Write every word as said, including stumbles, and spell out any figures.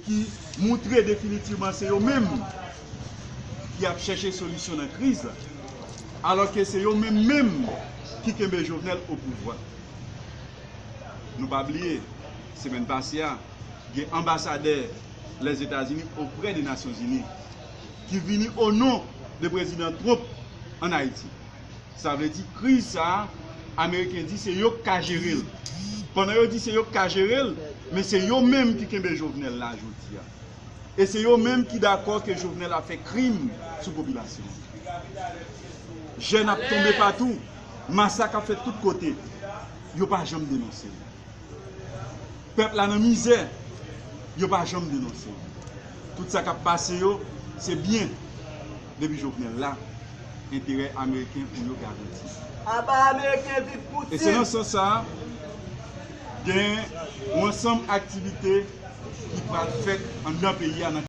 ki moutre definitivman se yo menm ki ap chèche solisyon nan kriz la, alòske se yo menm menm ki kenbe Jovenel o pouvwa. Nou pa bliye, semèn pase a, gen anbasadè Lèzetazini oprè de Nasyonzini ki vini o non de prezidan Trump ann Ayiti. Sa vle di kriz sa a, Ameriken di se yo k ka jere l. Pandan yo di se yo k ka jere l, men se yo menm ki kenbe Jovenel la jodi a. E se yo menm ki dakò ke Jovenel ap fè krim sou popilasyon an. Jèn ap tonbe patou, masak ap fèt tout kote. Yo pa janm denonse l. Pèp la nan mizè, yo pa janm denonse l. Tout sa k ap pase yo, se byen. Depi Jovenel la, enterè ameriken pou yo garanti. Aba ameriken, viv Putin! E se nan sans sa a, gen yon ansanm aktivite ki pral fèt anndan peyi a nan